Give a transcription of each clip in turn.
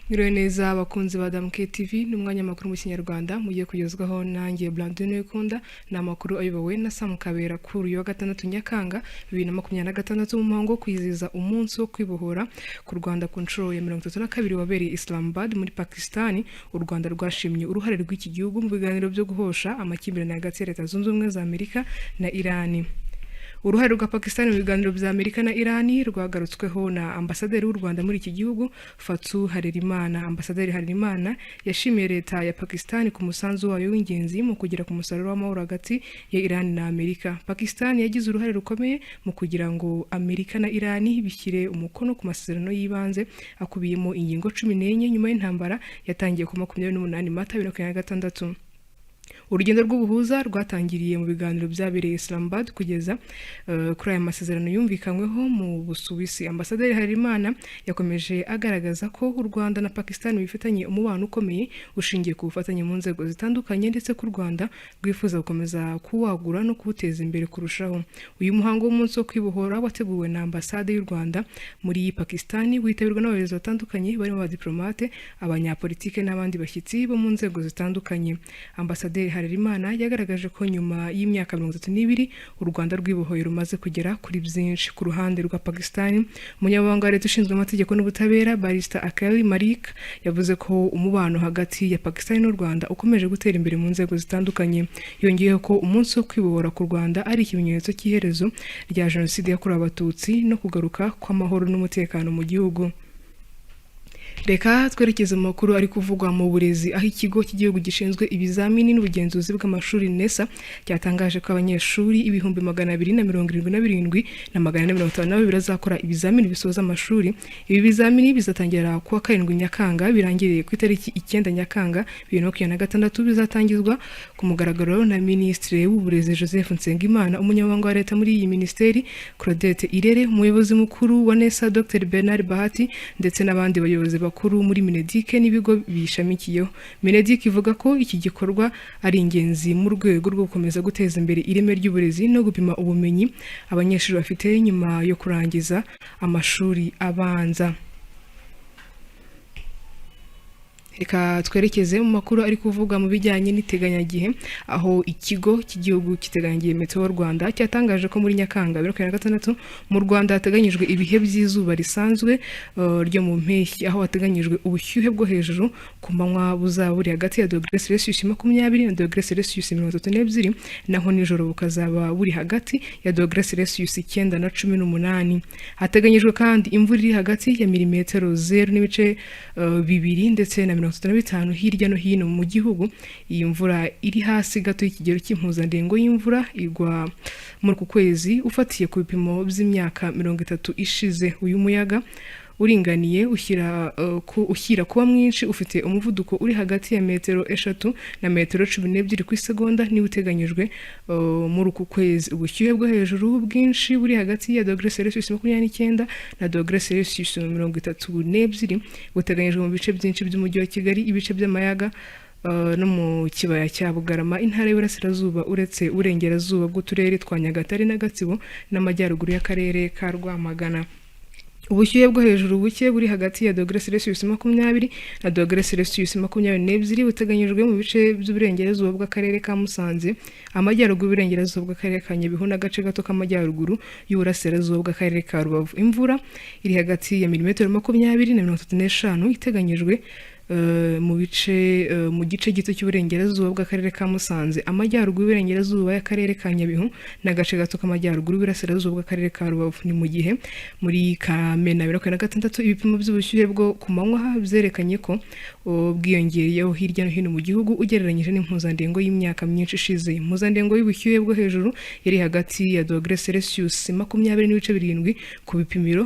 Mwiriwe neza abakunzi ba Damuke TV, ni umwanya w'amakuru mu Kinyarwanda mugiye kugezwaho nanjye Blandine Wikunda. Ni amakuru ayobowe na Sam Kabera. Kuri uyu wa gatandatu, Nyakanga 2026, mu muhango wo kwizihiza umunsi wo kwibohora ku Rwanda ku nshuro ya 32 wabereye Islamabad muri Pakistan, u Rwanda rwashimye uruhare rw'iki gihugu mu biganiro byo guhosha amakimbirane hagati ya Leta Zunze Ubumwe za Amerika na Irani. Uruhare rwa Pakistan mu biganiro bya Amerika na Irani rwagarutsweho na ambasaderi w'u Rwanda muri iki gihugu, Fatou Harerimana. Ambasaderi Harerimana yashimiye leta ya Pakistan ku musanzu wayo w'ingenzi mu kugera ku musaruro w'amahoro hagati ya Irani na Amerika. Pakistan yagize uruhare rukomeye mu kugira ngo Amerika na Irani bishyire umukono ku masezerano y'ibanze akubiyemo ingingo 14 nyuma y'intambara yatangiye ku 28 Mata 2026. Urugendo rw'ubuhuza rwatangiriye mu biganiro byabereye Islamabad kugeza kuri aya masezerano yumvikanyweho mu Busuwisi. Ambasaderi Harerimana yakomeje agaragaza ko u Rwanda na Pakistan bifitanye umubano ukomeye ushingiye ku bufatanye mu nzego zitandukanye, ndetse ko u Rwanda rwifuza gukomeza kuwagura no kuwuteza imbere kurushaho. Uyu muhango w'umunsi wo kwibohora wateguwe na ambasade y'u Rwanda muri Pakistan, witabirwa n'abayobozi batandukanye barimo abadiplomate, abanyapolitike n'abandi bashyitsi bo mu nzego zitandukanye. Ambasaderi Harerimana yagaragaje ko nyuma y'imyaka 32 u Rwanda rwibohoye rumaze kugera kuri byinshi. Ku ruhande rwa Pakistan, umunyamabanga wa leta ushinzwe amategeko n'ubutabera, Barista Akali Malik, yavuze ko umubano hagati ya Pakistan n'u Rwanda ukomeje gutera imbere mu nzego zitandukanye. Yongeyeho ko umunsi wo kwibohora ku Rwanda ari ikimenyetso cy'iherezo rya Jenoside yakorewe Abatutsi no kugaruka kw'amahoro n'umutekano mu gihugu. Reka twerekeze mu makuru ari kuvugwa mu burezi, aho ikigo cy'igihugu gishinzwe ibizamini n'ubugenzuzi bw'amashuri, NESA, cyatangaje ko abanyeshuri 277,452 bazakora ibizamini bisoza amashuri. Ibi bizamini bizatangira kuwa 7 Nyakanga, birangiriye ku itariki 9 Nyakanga 2026. Bizatangizwa ku mugaragaro na Minisitiri w'Uburezi, Joseph Nsengimana, umunyamabanga wa leta muri iyi minisiteri, Claudette Irere, umuyobozi mukuru wa NESA, Dr Bernard Bahati, ndetse n'abandi bayobozi bakuru muri MINEDUC n'ibigo biyishamikiyeho. MINEDUC ivuga ko iki gikorwa ari ingenzi mu rwego rwo gukomeza guteza imbere ireme ry'uburezi no gupima ubumenyi abanyeshuri bafite nyuma yo kurangiza amashuri abanza. Reka twerekeze mu makuru ari kuvuga mu bijyanye n'iteganyagihe, aho ikigo cy'igihugu cy'iteganyagihe, Meteo Rwanda, cyatangaje ko muri Nyakanga 2026 mu Rwanda hateganyijwe ibihe by'izuba risanzwe ryo mu mpeshyi, aho hateganyijwe ubushyuhe bwo hejuru ku manywa buzaba buri hagati ya dogere Celsius 20 na dogere Celsius 32, naho nijoro bukazaba buri hagati ya dogere Celsius 9 na 18. Hateganyijwe kandi imvura iri hagati ya milimetero 0.2 ndetse na 35 hirya no hino mu gihugu. Iyi mvura iri hasi gato y'ikigero cy'impuzandengo y'imvura igwa muri uku kwezi ufatiye ku bipimo by'imyaka 30 ishize. Uyu muyaga uringaniye ushyira kuba mwinshi, ufite umuvuduko uri hagati ya metero 3 na metero 12 ku isegonda, niba uteganyijwe muri uku kwezi. Ubushyuhe bwo hejuru bwinshi buri hagati ya dogere Celsius 29 na dogere Celsius 32 buteganyijwe mu bice byinshi by'umujyi wa Kigali, ibice by'amayaga no mu kibaya cya Bugarama, intara y'Iburasirazuba, uretse uburengerazuba bw'uturere twa Nyagatare na Gatsibo n'amajyaruguru y'akarere ka Rwamagana. Ubushyuhe bwo hejuru buke buri hagati ya dogere Celsius 20 na dogere Celsius 22 buteganyijwe mu bice by'uburengerazuba bw'akarere ka Musanze, amajyaruguru y'uburengerazuba bw'akarere ka Nyabihu n'agace gato k'amajyaruguru y'uburasirazuba bw'akarere ka Rubavu. Imvura iri hagati ya milimetero 20 na 35 iteganyijwe mu gice gito cy'uburengerazuba bw'akarere ka Musanze, amajyaruguru y'uburengerazuba y'akarere ka Nyabihu n'agace gato k'amajyaruguru y'uburasirazuba bw'akarere ka Rubavu. Ni mu gihe muri Kamena 2026 ibipimo by'ubushyuhe bwo ku manywa byerekanye ko bwiyongereyeho hirya no hino mu gihugu ugereranyije n'impuzandengo y'imyaka myinshi ishize. Impuzandengo y'ubushyuhe bwo hejuru yari hagati ya dogere Celsius 20.7 ku bipimiro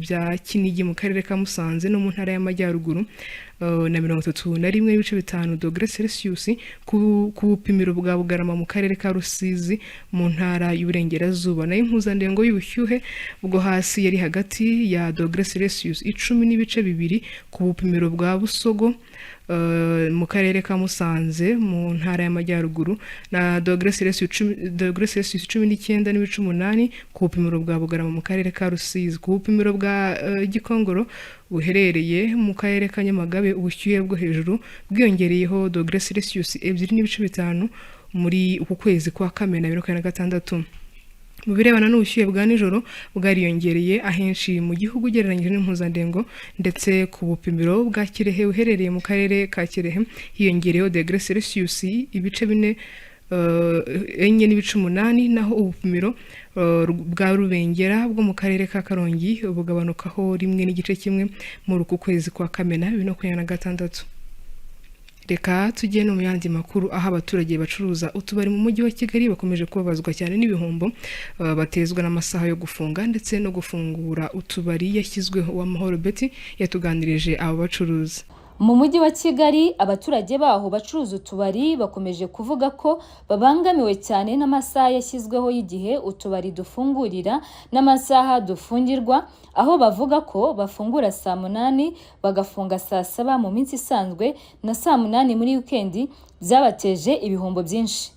bya Kinigi mu karere ka Musanze no mu ntara y'Amajyaruguru, na 31.5 dogere Celsius ku bupimiro bwa Bugarama mu karere ka Rusizi mu ntara y'Uburengerazuba. Nayo impuzandengo y'ubushyuhe bwo hasi yari hagati ya dogere Celsius 10.2 ku bupimiro bwa Busogo mu karere ka Musanze mu ntara y'Amajyaruguru, na dogere Celsius 19.8 ku bupimiro bwa Bugarama mu karere ka Rusizi. Ku bupimiro bwa Gikongoro buherereye mu karere ka Nyamagabe, ubushyuhe bwo hejuru bwiyongereyeho dogere Celsius 2.5 muri uku kwezi kwa Kamena 2026. Mu birebana n'ubushyuhe bwa nijoro, bwariyongereye ahenshi mu gihugu ugereranyije n'impuzandengo, ndetse ku bupimiro bwa Kirehe uherereye mu karere ka Kirehe hiyongereyeho degere Celsius ibice bine 4.8, naho ubupimiro bwa Rubengera bwo mu karere ka Karongi bugabanukaho 1.1 muri uku kwezi kwa Kamena 2026. Reka tujye no mu yandi makuru, aho abaturage bacuruza utubari mu mujyi wa Kigali bakomeje kubabazwa cyane n'ibihombo batezwa n'amasaha yo gufunga ndetse no gufungura utubari yashyizweho. Uwamahoro Betty yatuganirije abo bacuruzi. Mu mujyi wa Kigali, abaturage baho bacuruza utubari bakomeje kuvuga ko babangamiwe cyane n'amasaha yashyizweho y'igihe utubari dufungurira n'amasaha dufungirwa, aho bavuga ko bafungura saa 8 bagafunga saa 7 mu minsi isanzwe na saa 8 muri wikendi, byabateje ibihombo byinshi.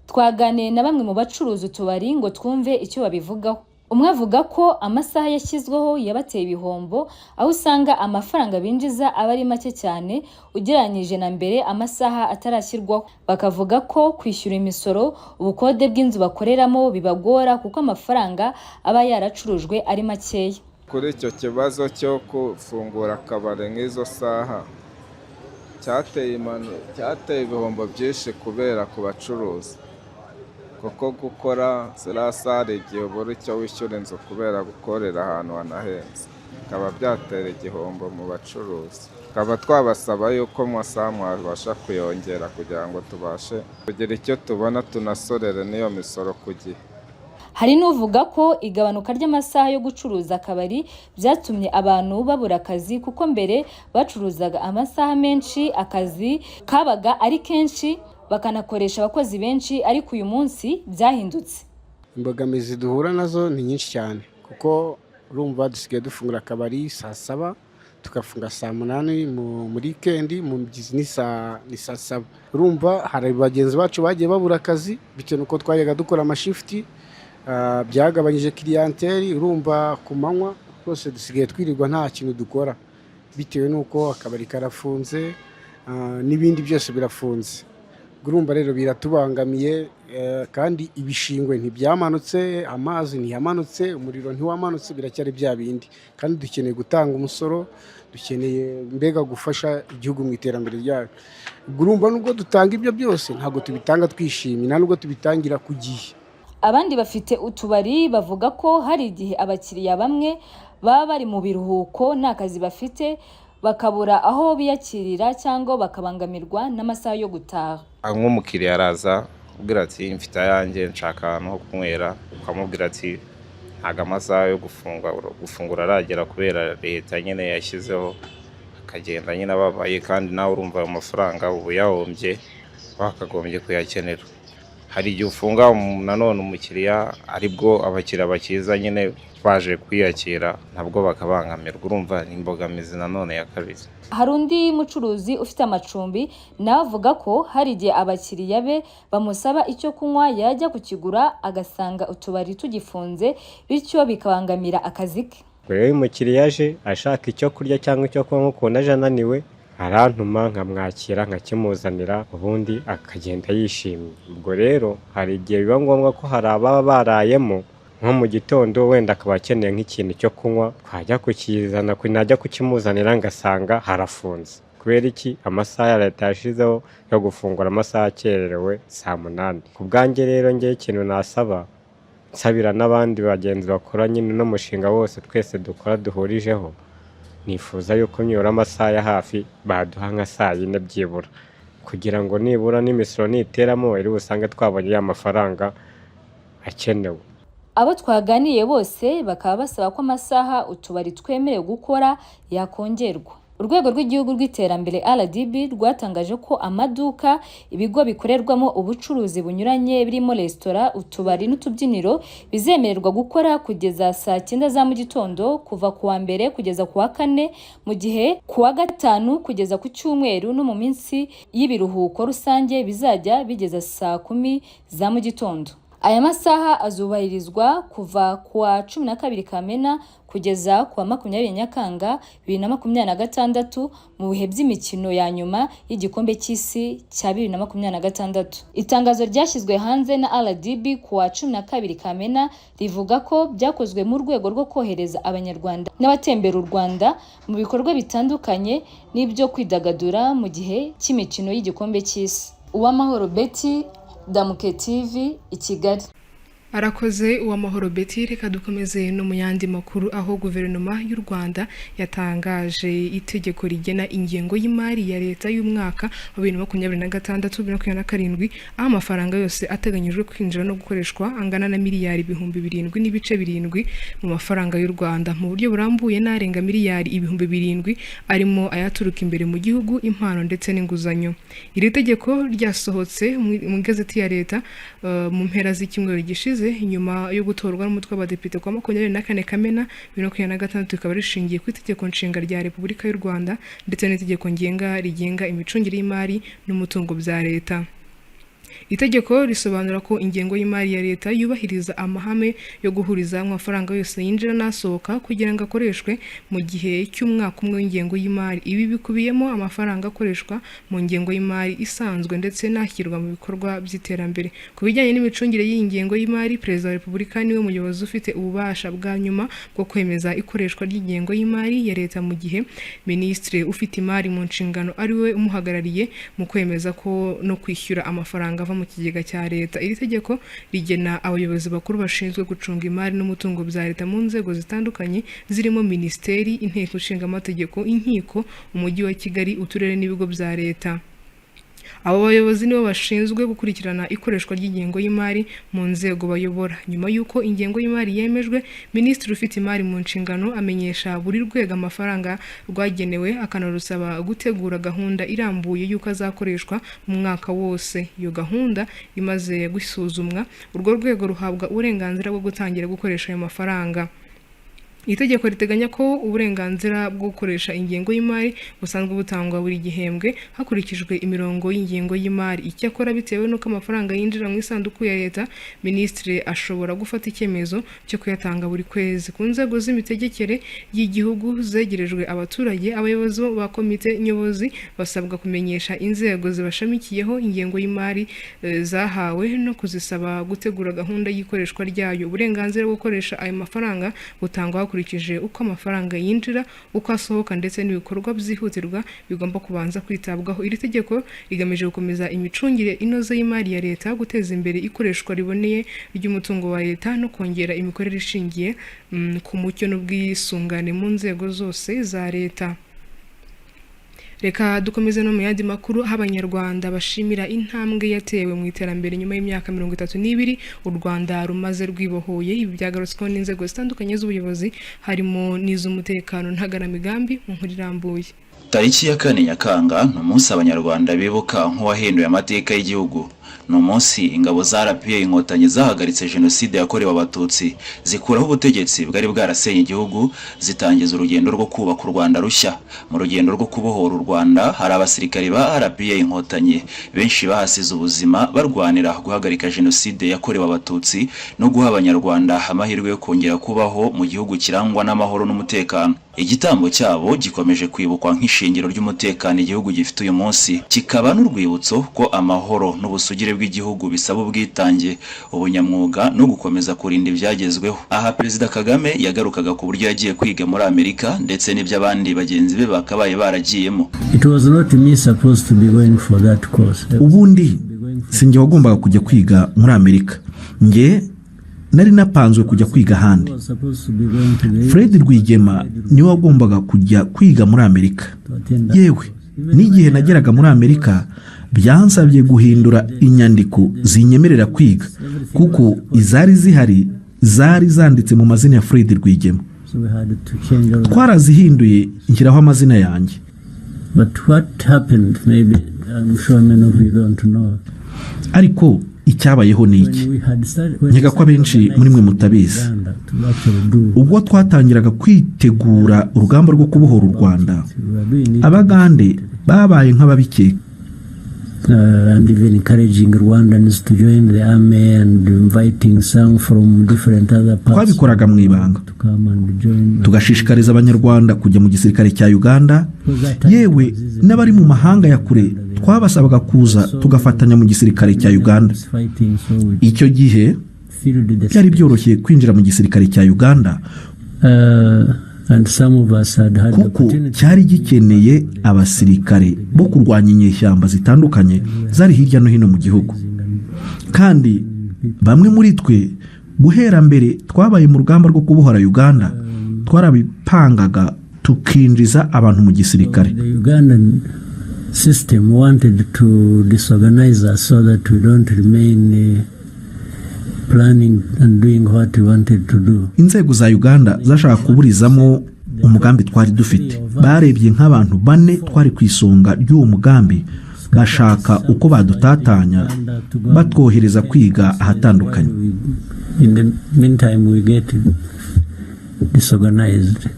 Twaganiye na bamwe mu bacuruza utubari ngo twumve icyo babivugaho. Umwe avuga ko amasaha yashyizweho yabateye ibihombo, aho usanga amafaranga binjiza aba ari make cyane ugereranyije na mbere amasaha atarashyirwaho. Bakavuga ko kwishyura imisoro, ubukode bw'inzu bakoreramo bibagora kuko amafaranga aba yaracurujwe ari makeya. Kuri icyo kibazo cyo gufungura akabari nk'izo saha, cyateye ibihombo byinshi kubera ku bacuruzi, kuko gukora ziriya sare igihe ubura icyo wishyura inzu kubera gukorera ahantu hanahenze, bikaba byatera igihombo mu bacuruzi. Tukaba twabasaba yuko mu masaha mwabasha kuyongera kugira ngo tubashe kugira icyo tubona, tunasorere n'iyo misoro ku gihe. Hari n'uvuga ko igabanuka ry'amasaha yo gucuruza akabari byatumye abantu babura akazi, kuko mbere bacuruzaga amasaha menshi, akazi kabaga ari kenshi, bakanakoresha abakozi benshi, ariko uyu munsi byahindutse. Imbogamizi duhura nazo ni nyinshi cyane, kuko urumva dusigaye dufungura akabari saa 7, tugafunga saa 8 muri wikendi, mu mibyizi ni saa 7. Urumva hari bagenzi bacu bagiye babura akazi bitewe n'uko twajyaga dukora amashifuti, byagabanyije clientèle. Urumva ku manywa rwose dusigaye twirirwa nta kintu dukora bitewe n'uko akabari karafunze, n'ibindi byose birafunze. Urumva rero biratubangamiye, kandi ibishingwe ntibyamanutse, amazi ntiyamanutse, umuriro ntiwamanutse, biracyari bya bindi, kandi dukeneye gutanga umusoro, dukeneye mbega gufasha igihugu mu iterambere ryayo. Urumva nubwo dutanga ibyo byose, ntabwo tubitanga twishimye, nta nubwo tubitangira ku gihe. Abandi bafite utubari bavuga ko hari igihe abakiriya bamwe baba bari mu biruhuko nta kazi bafite, bakabura aho biyakirira cyangwa bakabangamirwa n'amasaha yo gutaha. Nk'umukiriya araza ubwira ati: "Mfite ayanjye, nshaka ahantu ho kunywera." Ukamubwira ati: "Ntabwo amasaha yo gufungura aragera kubera leta nyine yashyizeho." Akagenda nyine ababaye, kandi nawe urumva ayo mafaranga uba uyahombye, wakagombye kuyakenera. Hari igihe ufunga nanone umukiriya aribwo abakiriya bakiza nyine baje kwiyakira, nabwo bakabangamirwa. Urumva ni imbogamizi nanone ya kabiri. Hari undi mucuruzi ufite amacumbi, nawe avuga ko hari igihe abakiriya be bamusaba icyo kunywa, yajya kukigura agasanga utubari tugifunze, bityo bikabangamira akazi ke. Ubwo rero iyo umukiriya aje ashaka icyo kurya cyangwa icyo kunywa, nk'ukuntu aje ananiwe, arantuma nkamwakira, nkakimuzanira, ubundi akagenda yishimye. Ubwo rero hari igihe biba ngombwa ko hari ababa barayemo nko mu gitondo, wenda akaba akeneye nk'ikintu cyo kunywa, twajya kukizana, najya kukimuzanira ngasanga harafunze. Kubera iki? Amasaha ya leta yashizeho yo gufungura amasaha akererewe saa 8. Ku bwanjye rero, ngewe ikintu nasaba, nsabira n'abandi bagenzi bakora nyine n'umushinga wose twese dukora duhurijeho, nifuza yuko nibura amasaha ya hafi baduha nka saa 4 byibura, kugira ngo nibura n'imisoro niteramo iri busange twabonye ya mafaranga akenewe. Abo twaganiye bose bakaba basaba ko amasaha utubari twemerewe gukora yakongerwa. Urwego rw'Igihugu rw'Iterambere RDB rwatangaje ko amaduka, ibigo bikorerwamo ubucuruzi bunyuranye birimo resitora, utubari n'utubyiniro bizemererwa gukora kugeza saa 9 za mu gitondo kuva ku wa mbere kugeza ku wa kane, mu gihe ku wa gatanu kugeza ku cyumweru no mu minsi y'ibiruhuko rusange bizajya bigeza saa 10 za mu gitondo. Aya masaha azubahirizwa kuva kuwa 12 Kamena kugeza kuwa 20 Nyakanga 2026 mu bihe by'imikino ya nyuma y'igikombe cy'isi cya 2026. Itangazo ryashyizwe hanze na RDB kuwa 12 Kamena rivuga ko byakozwe mu rwego rwo kohereza Abanyarwanda n'abatembera u Rwanda mu bikorwa bitandukanye n'ibyo kwidagadura mu gihe cy'imikino y'igikombe cy'isi. Uwamahoro Betty, Damuke TV, i Kigali. Arakoze Uwamahoro Betty. Reka dukomeze no mu yandi makuru, aho guverinoma y'u Rwanda yatangaje itegeko rigena ingengo y'imari ya leta y'umwaka wa 2026 2027, aho amafaranga yose ateganyijwe kwinjira no gukoreshwa angana na miliyari 7,700 mu mafaranga y'u Rwanda. Mu buryo burambuye, n'arenga miliyari 7,000 arimo ayaturuka imbere mu gihugu, impano ndetse n'inguzanyo. Iri tegeko ryasohotse mu igazeti ya leta mu mpera z'icyumweru gishize, nyuma yo gutorwa n'umutwe w'abadepite kwa 24 Kamena 2026, rikaba rishingiye ku itegeko nshinga rya Repubulika y'u Rwanda ndetse n'itegeko ngenga rigenga imicungire y'imari n'umutungo bya leta. Itegeko risobanura ko ingengo y'imari ya leta yubahiriza amahame yo guhuriza hamwe amafaranga yose yinjira n'asohoka kugira ngo akoreshwe mu gihe cy'umwaka umwe w'ingengo y'imari. Ibi bikubiyemo amafaranga akoreshwa mu ngengo y'imari isanzwe ndetse n'ashyirwa mu bikorwa by'iterambere. Ku bijyanye n'imicungire y'iyi ngengo y'imari, Perezida wa Repubulika niwe muyobozi ufite ububasha bwa nyuma bwo kwemeza ikoreshwa ry'ingengo y'imari ya leta, mu gihe Minisitiri ufite imari mu nshingano ari we umuhagarariye mu kwemeza ko no kwishyura amafaranga ava mu kigega cya leta. Iri tegeko rigena abayobozi bakuru bashinzwe gucunga imari n'umutungo bya leta mu nzego zitandukanye zirimo minisiteri, inteko ishinga amategeko, inkiko, umujyi wa Kigali, uturere n'ibigo bya leta. Abo bayobozi nibo bashinzwe gukurikirana ikoreshwa ry'ingengo y'imari mu nzego bayobora. Nyuma y'uko ingengo y'imari yemejwe, Minisitiri ufite imari mu nshingano amenyesha buri rwego amafaranga rwagenewe, akanarusaba gutegura gahunda irambuye y'uko azakoreshwa mu mwaka wose. Iyo gahunda imaze gusuzumwa, urwo rwego ruhabwa uburenganzira bwo gutangira gukoresha ayo mafaranga. Itegeko riteganya ko uburenganzira bwo gukoresha ingengo y'imari busanzwe butangwa buri gihembwe hakurikijwe imirongo y'ingengo y'imari. Icyakora, bitewe n'uko amafaranga yinjira mu isanduku ya leta, Minisitiri ashobora gufata icyemezo cyo kuyatanga buri kwezi. Ku nzego z'imitegekere y'igihugu zegerejwe abaturage, abayobozi ba komite nyobozi basabwa kumenyesha inzego zibashamikiyeho ingengo y'imari zahawe no kuzisaba gutegura gahunda y'ikoreshwa ryayo. Uburenganzira bwo gukoresha ayo mafaranga butangwa hakurikije uko amafaranga yinjira, uko asohoka ndetse n'ibikorwa byihutirwa bigomba kubanza kwitabwaho. Iri tegeko rigamije gukomeza imicungire inoze y'imari ya leta, guteza imbere ikoreshwa riboneye ry'umutungo wa leta no kongera imikorere ishingiye ku mucyo n'ubwisungane mu nzego zose za leta. Reka dukomeze no mu yandi makuru, aho Abanyarwanda bashimira intambwe yatewe mu iterambere nyuma y'imyaka 32 u Rwanda rumaze rwibohoye. Ibi byagarutsweho n'inzego zitandukanye z'ubuyobozi, harimo n'iz'umutekano ntagaramigambi. Mu nkuru irambuye. Tariki ya 4 Nyakanga ni umunsi Abanyarwanda bibuka nk'uwahinduye amateka y'igihugu. Ni umunsi ingabo za RPA Inkotanyi zahagaritse Jenoside yakorewe Abatutsi, zikuraho ubutegetsi bwari bwarasenye igihugu, zitangiza urugendo rwo kubaka u Rwanda rushya. Mu rugendo rwo kubohora u Rwanda, hari abasirikari ba RPA Inkotanyi benshi bahasize ubuzima barwanira guhagarika Jenoside yakorewe Abatutsi no guha Abanyarwanda amahirwe yo kongera kubaho mu gihugu kirangwa n'amahoro n'umutekano. Igitambo cyabo gikomeje kwibukwa nk'ishingiro ry'umutekano igihugu gifite uyu munsi, kikaba n'urwibutso ko amahoro n'ubusugire bw'igihugu bisaba ubwitange, ubunyamwuga no gukomeza kurinda ibyagezweho. Aha Perezida Kagame yagarukaga ku buryo yagiye kwiga muri Amerika ndetse n'ibyo abandi bagenzi be bakabaye baragiyemo. It was not me supposed to be going for that course. Ubundi si njye wagombaga kujya kwiga muri Amerika, njye nari napanzwe kujya kwiga ahandi. I was supposed to be going to the Fred Rwigema niwe wagombaga kujya kwiga muri Amerika. to attend that Yewe, course. n'igihe nageraga muri Amerika byansabye guhindura inyandiko zinyemerera kwiga, kuko izari zihari zari zanditse mu mazina ya Fred Rwigema. So we had to change all that. Twarazihinduye, nshyiraho amazina yanjye. But what happened, maybe, I'm sure many of you don't know. Ariko icyabayeho ni iki? When we had started, when Nkeka ko abenshi muri mwe mutabizi. Uganda to actually do, Ubwo twatangiraga kwitegura urugamba rwo kubohora u Rwanda, we were doing it. Abagande babaye nk'ababikeka. And even encouraging Rwandans to join the army and inviting some from different other parts Twabikoraga mu ibanga, to come and join. tugashishikariza Abanyarwanda kujya mu gisirikare cya Uganda. Yewe n'abari mu mahanga ya kure twabasabaga kuza tugafatanya mu gisirikare cya Uganda. Fighting, so we Icyo gihe filled the byari byoroshye kwinjira mu gisirikare cya Uganda, and some of us had had the kuko opportunity cyari gikeneye abasirikare bo kurwanya inyeshyamba zitandukanye zari hirya no hino mu gihugu. Kandi bamwe muri twe guhera mbere twabaye mu rugamba rwo kubohora Uganda, twarabipangaga tukinjiza abantu mu gisirikare. The Ugandan system wanted to disorganize us so that we don't remain planning and doing what we wanted to do. Inzego za Uganda zashaka kuburizamo umugambi twari dufite. Barebye nk'abantu bane twari ku isonga ry'uwo mugambi, bashaka uko badutatanya batwohereza kwiga ahatandukanye. In the meantime, we get disorganized.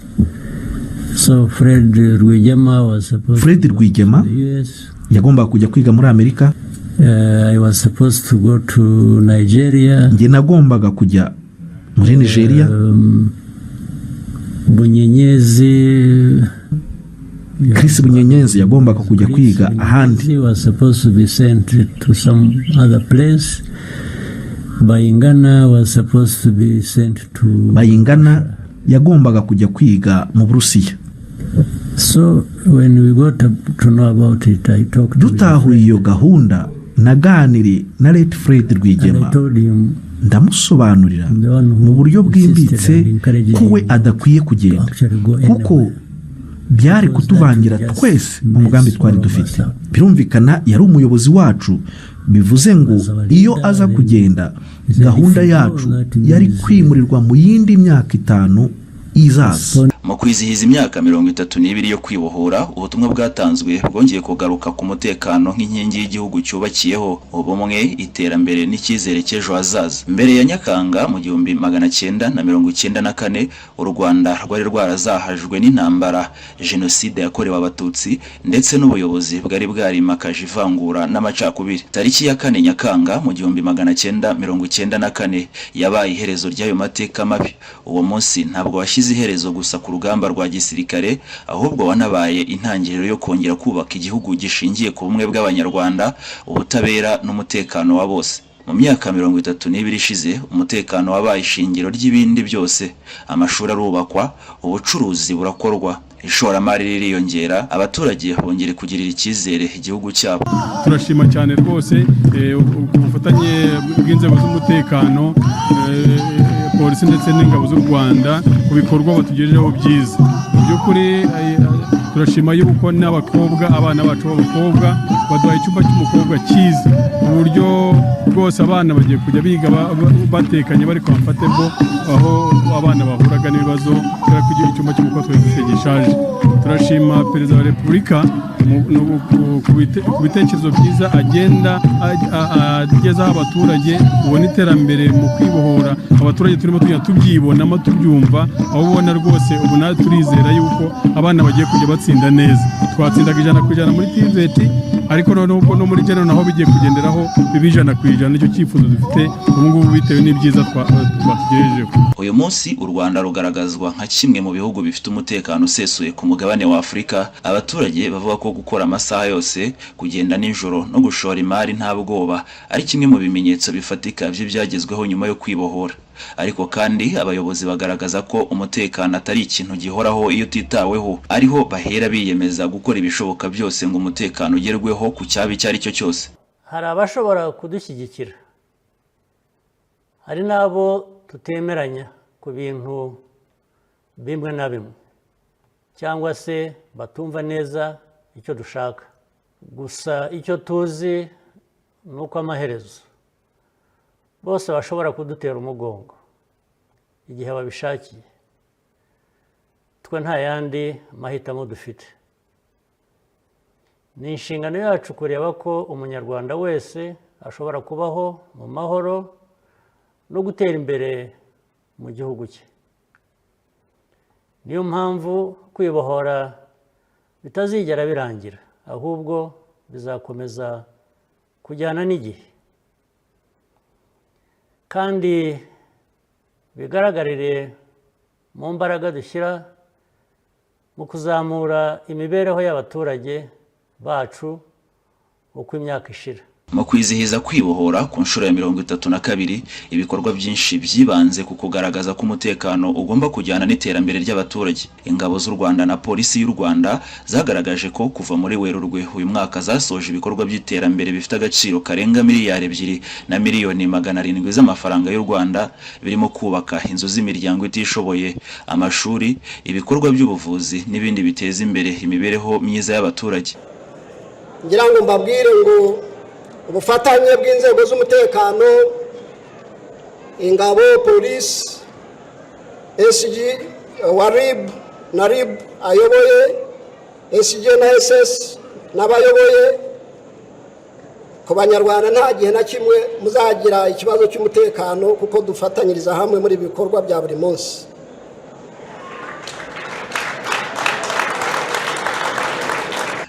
So Fred Rwigema was supposed Fred to go Rwigema to the US. yagombaga kujya kwiga muri Amerika. I was supposed to go to Nigeria. Njye nagombaga kujya muri Nigeria. Bunyenyezi. Chris Bunyenyezi yagombaga kujya kwiga ahandi. He was supposed to be sent to some other place. Bayingana was supposed to be sent to. Bayingana yagombaga kujya kwiga mu Burusiya. So when we got to know about it, I talked to Dutahuye iyo gahunda, naganiriye na late Fred and Rwigema, I told him ndamusobanurira mu buryo bwimbitse ko we adakwiye kugenda, kuko byari kutuvangira twese mu mugambi twari dufite. Birumvikana yari umuyobozi wacu, bivuze ngo iyo aza kugenda, gahunda yacu yari kwimurirwa mu yindi myaka 5 izaza. Mu kwizihiza imyaka 32 yo kwibohora, ubutumwa bwatanzwe bwongeye kugaruka ku mutekano nk'inkingi y'igihugu cyubakiyeho ubumwe, iterambere n'icyizere cy'ejo hazaza. Mbere ya Nyakanga mu 1994, u Rwanda rwari rwarazahajwe n'intambara, Jenoside yakorewe Abatutsi ndetse n'ubuyobozi bwari bwarimakaje ivangura n'amacakubiri. Tariki ya 4 Nyakanga mu 1994 yabaye iherezo ry'ayo mateka mabi. Uwo munsi ntabwo washyize iherezo gusa ku rugamba rwa gisirikare, ahubwo wanabaye intangiriro yo kongera kubaka igihugu gishingiye ku bumwe bw'Abanyarwanda, ubutabera n'umutekano wa bose. Mu myaka 32 ishize, umutekano wabaye ishingiro ry'ibindi byose. Amashuri arubakwa, ubucuruzi burakorwa, ishoramari ririyongera, abaturage bongere kugirira icyizere igihugu cyabo. Turashima cyane rwose ku bufatanye bw'inzego z'umutekano, polisi ndetse n'ingabo z'u Rwanda, ku bikorwa batugejejeho byiza. Mu by'ukuri turashima yuko n'abakobwa, abana bacu b'abakobwa, baduhaye icyumba cy'umukobwa cyiza, ku buryo rwose abana bagiye kujya biga batekanye, bari comfortable, aho abana bahuraga n'ibibazo kubera ko icyumba cy'umukobwa twari dufite gishaje. Turashima Perezida wa Repubulika ku bitekerezo byiza agenda agezaho abaturage. Ubona iterambere mu kwibohora, abaturage turimo tugenda tubyibonamo, tubyumva, aho ubona rwose ubu natwe turizera yuko abana bagiye kujya batsinda neza. Twatsindaga 100% muri TVET, ariko noneho ubwo no muri general naho bigiye kugenderaho biba 100%. Nicyo cyifuzo dufite ubu ngubu bitewe n'ibyiza batugejejeho. Uyu munsi u Rwanda rugaragazwa nka kimwe mu bihugu bifite umutekano usesuye ku mugabane wa Afurika. Abaturage bavuga ko gukora amasaha yose, kugenda nijoro no gushora imari nta bwoba ari kimwe mu bimenyetso bifatika by'ibyagezweho nyuma yo kwibohora. Ariko kandi abayobozi bagaragaza ko umutekano atari ikintu gihoraho iyo utitaweho, ariho bahera biyemeza gukora ibishoboka byose ngo umutekano ugerweho ku cyaba icyo ari cyo cyose. Hari abashobora kudushyigikira, hari n'abo tutemeranya ku bintu bimwe na bimwe, cyangwa se batumva neza icyo dushaka. Gusa icyo tuzi ni uko amaherezo bose bashobora kudutera umugongo igihe babishakiye. Twe nta yandi mahitamo dufite. Ni inshingano yacu kureba ko Umunyarwanda wese ashobora kubaho mu mahoro no gutera imbere mu gihugu cye. Niyo mpamvu kwibohora bitazigera birangira, ahubwo bizakomeza. Kujyana n'igihe kandi bigaragarire mu mbaraga dushyira mu kuzamura imibereho y'abaturage bacu uko imyaka ishira. Mu kwizihiza Kwibohora ku nshuro ya 32, ibikorwa byinshi byibanze ku kugaragaza ko umutekano ugomba kujyana n'iterambere ry'abaturage. Ingabo z'u Rwanda na Polisi y'u Rwanda zagaragaje ko kuva muri Werurwe uyu mwaka zasoje ibikorwa by'iterambere bifite agaciro karenga 2,700,000,000 z'amafaranga y'u Rwanda, birimo kubaka inzu z'imiryango itishoboye, amashuri, ibikorwa by'ubuvuzi n'ibindi biteza imbere imibereho myiza y'abaturage. Ngira ngo mbabwire ngo ubufatanye bw'inzego z'umutekano, ingabo, polisi, SG wa RIB na RIB ayoboye, SG na SS n'abayoboye, ku Banyarwanda nta gihe na kimwe muzagira ikibazo cy'umutekano, kuko dufatanyiriza hamwe muri ibi bikorwa bya buri munsi.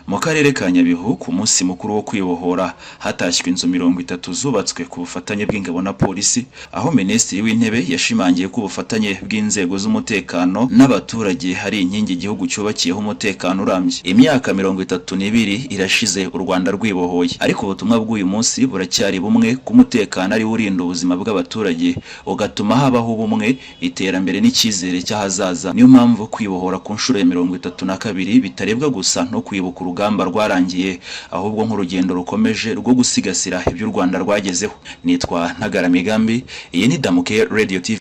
Mu karere ka Nyabihu, ku munsi mukuru wo Kwibohora, hatashywe inzu 30 zubatswe ku bufatanye bw'ingabo na polisi, aho Minisitiri w'Intebe yashimangiye ko ubufatanye bw'inzego z'umutekano n'abaturage hari inkingi igihugu cyubakiyeho umutekano urambye. Imyaka 32 irashize u Rwanda rwibohoye, ariko ubutumwa bw'uyu munsi buracyari bumwe: ko umutekano ari wo urinda ubuzima bw'abaturage, ugatuma habaho ubumwe, iterambere n'icyizere cy'ahazaza. Niyo mpamvu Kwibohora ku nshuro ya 32 bitarebwa gusa no kwibuka urugamba rwarangiye, ahubwo nk'urugendo rukomeje rwo gusigasira ibyo u Rwanda rwagezeho. Nitwa Ntagara Migambi, iyi ni Damuke Radio TV.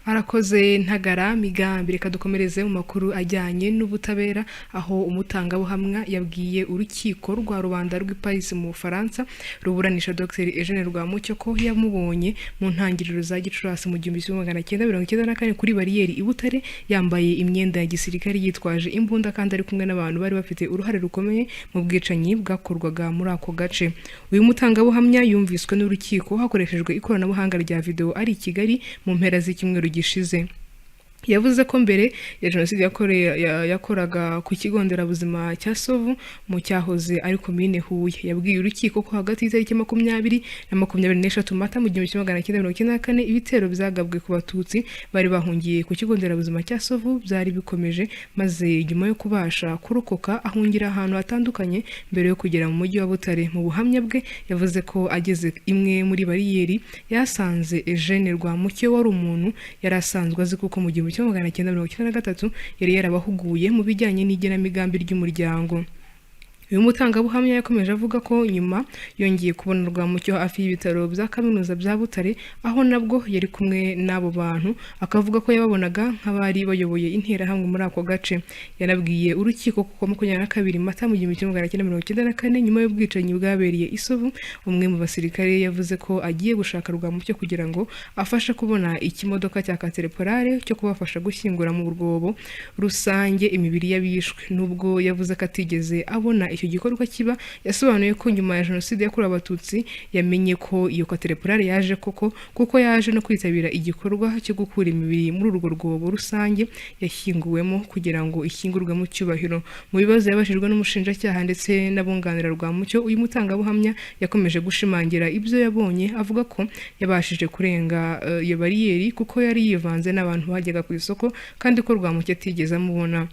Arakoze Ntagara Migambi. Reka dukomereze mu makuru ajyanye n'ubutabera, aho umutangabuhamya yabwiye urukiko rwa rubanda rw'i Paris mu Bufaransa ruburanisha Dr Eugene Rwamucyo ko yamubonye mu ntangiriro za Gicurasi mu 1994 kuri bariyeri i Butare, yambaye imyenda ya gisirikare, yitwaje imbunda, kandi ari kumwe n'abantu bari bafite uruhare rukomeye mu bwicanyi bwakorwaga muri ako gace. Uyu mutangabuhamya yumviswe n'urukiko hakoreshejwe ikoranabuhanga rya video ari i Kigali mu mpera z'icyumweru gishize. Yavuze ko mbere ya jenoside yakoraga ku kigo nderabuzima cya Sovu mu cyahoze ari komine Huye. Yabwiye urukiko ko hagati y'itariki 20 na 23 Mata mu 1994, ibitero byagabwe ku Batutsi bari bahungiye ku kigo nderabuzima cya Sovu byari bikomeje, maze nyuma yo kubasha kurokoka ahungira ahantu hatandukanye mbere yo kugera mu mujyi wa Butare. Mu buhamya bwe yavuze ko ageze imwe muri bariyeri yasanze Eugene Rwamucyo, wari umuntu yari asanzwe azi, kuko mu 1993 yari yarabahuguye mu bijyanye n'igenamigambi ry'umuryango. Uyu mutangabuhamya yakomeje avuga ko nyuma yongeye kubona Rwamucyo hafi y'ibitaro bya kaminuza bya Butare, aho nabwo yari kumwe n'abo bantu, akavuga ko yababonaga nk'abari bayoboye interahamwe muri ako gace. Yanabwiye urukiko ko 22 Mata mu 1994, nyuma y'ubwicanyi bwabereye i Sovu, umwe mu basirikare yavuze ko agiye gushaka Rwamucyo kugira ngo afashe kubona ikimodoka cya Caterpillar cyo kubafasha gushyingura mu rwobo rusange imibiri y'abishwe. Nubwo yavuze ko atigeze abona icyo gikorwa kiba, yasobanuye ko nyuma ya jenoside yakorewe Abatutsi yamenye ko iyo Caterpillar yaje koko, kuko yaje no kwitabira igikorwa cyo gukura imibiri muri urwo rwobo rusange yashyinguwemo kugira ngo ishyingurwe mu cyubahiro. Mu bibazo yabajijwe n'umushinjacyaha ndetse n'abunganira Rwamucyo, uyu mutangabuhamya yakomeje gushimangira ibyo yabonye, avuga ko yabashije kurenga iyo bariyeri kuko yari yivanze n'abantu bajyaga ku isoko, kandi ko Rwamucyo atigeze amubona.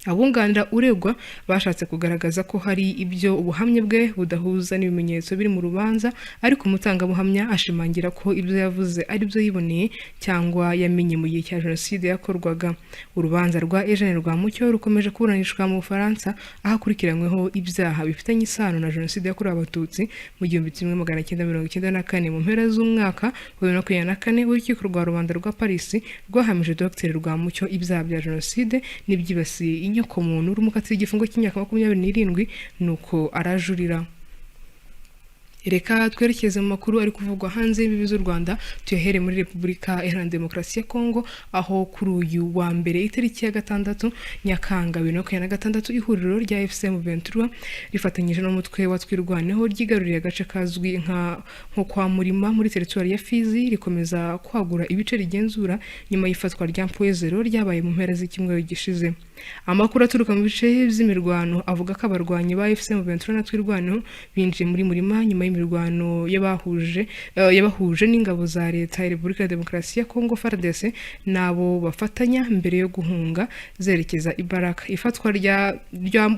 Abunganira uregwa bashatse kugaragaza ko hari ibyo ubuhamya bwe budahuza n'ibimenyetso biri mu rubanza, ariko umutangabuhamya ashimangira ko ibyo yavuze ari byo yiboneye cyangwa yamenye mu gihe cya jenoside yakorwaga. Urubanza rwa Eugene Rwamucyo rukomeje kuburanishwa mu Bufaransa, aho akurikiranyweho ibyaha bifitanye isano na jenoside yakorewe Abatutsi mu 1994. Mu mpera z'umwaka wa 2024, urukiko rwa rubanda rwa Paris rwahamije Dr Rwamucyo ibyaha bya jenoside n'ibyibasiye inyokomuntu, rumukatira igifungo cy'imyaka 27, nuko arajurira. Reka twerekeze mu makuru ari kuvugwa hanze y'imbibi z'u Rwanda, tuyahere muri Repubulika Iharanira Demokarasi ya Kongo, aho kuri uyu wa mbere itariki ya 6 Nyakanga 2026, ihuriro rya AFC M23 rifatanyije n'umutwe wa Twirwaneho ryigaruriye agace kazwi nko kwa Murima muri teritwari ya Fizi, rikomeza kwagura ibice rigenzura nyuma y'ifatwa rya Mpwezero ryabaye mu mpera z'icyumweru gishize. Amakuru aturuka mu bice by'imirwano avuga ko abarwanyi ba AFC M23 na Twirwaneho binjiye muri Murima nyuma y'imirwano yabahuje n'ingabo za leta ya Repubulika ya Demokarasi ya Kongo FARDC n'abo bafatanya mbere yo guhunga zerekeza i Baraka. Ifatwa rya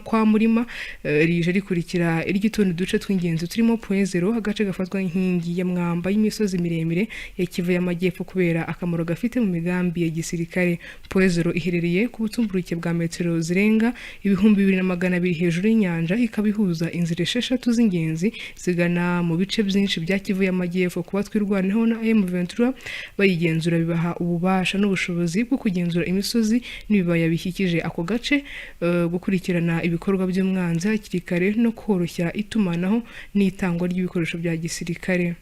kwa Murima rije rikurikira iry'utundi duce tw'ingenzi turimo Point Zero, agace gafatwa nk'inkingi ya mwamba y'imisozi miremire ya Kivu y'Amajyepfo kubera akamaro gafite mu migambi ya gisirikare. Point Zero iherereye ku butumburuke bwa metero zirenga 2200 hejuru y'inyanja, ikaba ihuza inzira esheshatu z'ingenzi zigana mu bice byinshi bya Kivu y'Amajyepfo. Kuba Twirwaneho na M23 bayigenzura bibaha ububasha n'ubushobozi bwo kugenzura imisozi n'ibibaya bikikije ako gace, gukurikirana ibikorwa by'umwanzi hakiri kare no koroshya itumanaho n'itangwa ry'ibikoresho bya gisirikare.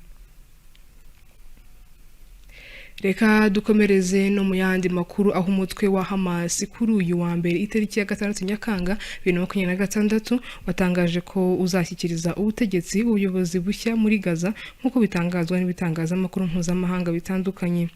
Reka dukomereze no mu yandi makuru, aho umutwe wa Hamas kuri uyu wa mbere itariki ya 6 Nyakanga 2026 watangaje ko uzashyikiriza ubutegetsi ubuyobozi bushya muri Gaza, nk'uko bitangazwa n'ibitangazamakuru mpuzamahanga bitandukanye.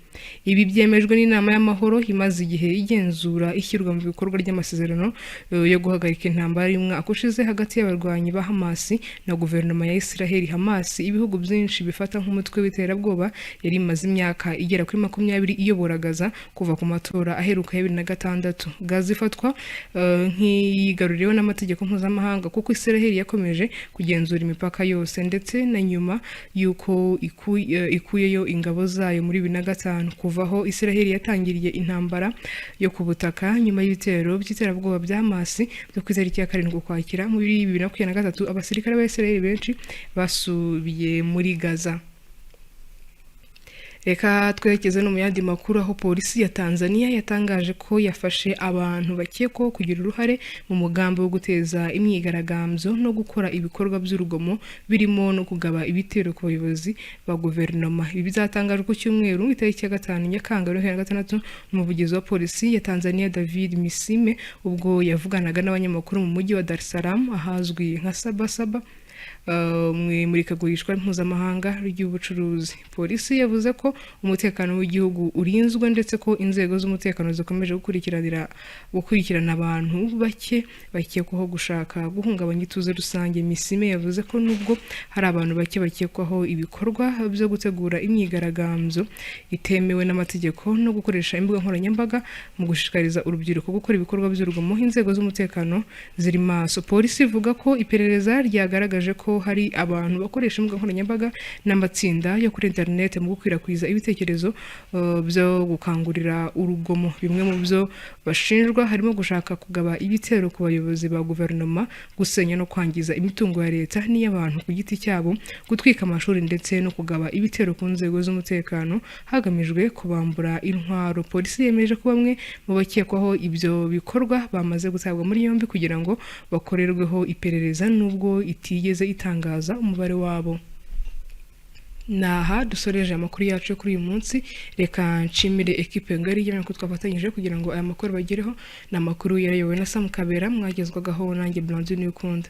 Ibi byemejwe n'inama y'amahoro imaze igihe igenzura ishyirwa mu bikorwa ry'amasezerano yo guhagarika intambara y'umwaka ushize hagati y'abarwanyi ba Hamas na guverinoma ya Israel. Hamas, ibihugu byinshi bifata nk'umutwe w'iterabwoba, yari imaze imyaka igera kuri 20 iyobora Gaza kuva ku matora aheruka ya 2006. Gaza ifatwa nk'iyigaruriwe n'amategeko mpuzamahanga kuko Israel yakomeje kugenzura imipaka yose ndetse na nyuma y'uko ikuyeyo ingabo zayo muri 2005. Kuva aho Israel yatangiriye intambara yo ku butaka nyuma y'ibitero by'iterabwoba bya Hamas byo ku itariki ya 7 Ukwakira muri 2023, abasirikare ba Israel benshi basubiye muri Gaza. Reka twerekeze no mu yandi makuru, aho polisi ya Tanzania yatangaje ko yafashe abantu bakekwaho kugira uruhare mu mugambi wo guteza imyigaragambyo no gukora ibikorwa by'urugomo birimo no kugaba ibitero ku bayobozi ba guverinoma. Ibi bizatangajwe ku cyumweru itariki ya 5 Nyakanga 2026 n'umuvugizi wa polisi ya Tanzania David Misime, ubwo yavuganaga n'abanyamakuru mu mujyi wa Dar es Salaam ahazwi nka Sabasaba mu imurikagurishwa mpuzamahanga ry'ubucuruzi. Polisi yavuze ko umutekano w'igihugu urinzwe ndetse ko inzego z'umutekano zikomeje gukurikirana abantu bake bakekwaho gushaka guhungabanya ituze rusange. Misime yavuze ko nubwo hari abantu bake bakekwaho ibikorwa byo gutegura imyigaragambyo itemewe n'amategeko no gukoresha imbuga nkoranyambaga mu gushishikariza urubyiruko gukora ibikorwa by'urugomo, inzego z'umutekano ziri maso. Polisi ivuga ko iperereza ryagaragaje ko hari abantu bakoresha imbuga nkoranyambaga n'amatsinda yo kuri interineti mu gukwirakwiza ibitekerezo byo gukangurira urugomo. Bimwe mu byo bashinjwa harimo gushaka kugaba ibitero ku bayobozi ba guverinoma, gusenya no kwangiza imitungo ya leta n'iy'abantu ku giti cyabo, gutwika amashuri ndetse no kugaba ibitero ku nzego z'umutekano hagamijwe kubambura intwaro. Polisi yemeje ko bamwe mu bakekwaho ibyo bikorwa bamaze gutabwa muri yombi kugira ngo bakorerweho iperereza, nubwo itigeze itangaza umubare wabo. Naha dusoreje amakuru yacu kuri uyu munsi. Reka nshimire ekipe ngari y'abanyamakuru twafatanyije kugira ngo aya makuru bagereho. Ni amakuru yayobowe na Sam Kabera, mwagezwagaho nanjye Blandine Ukunda.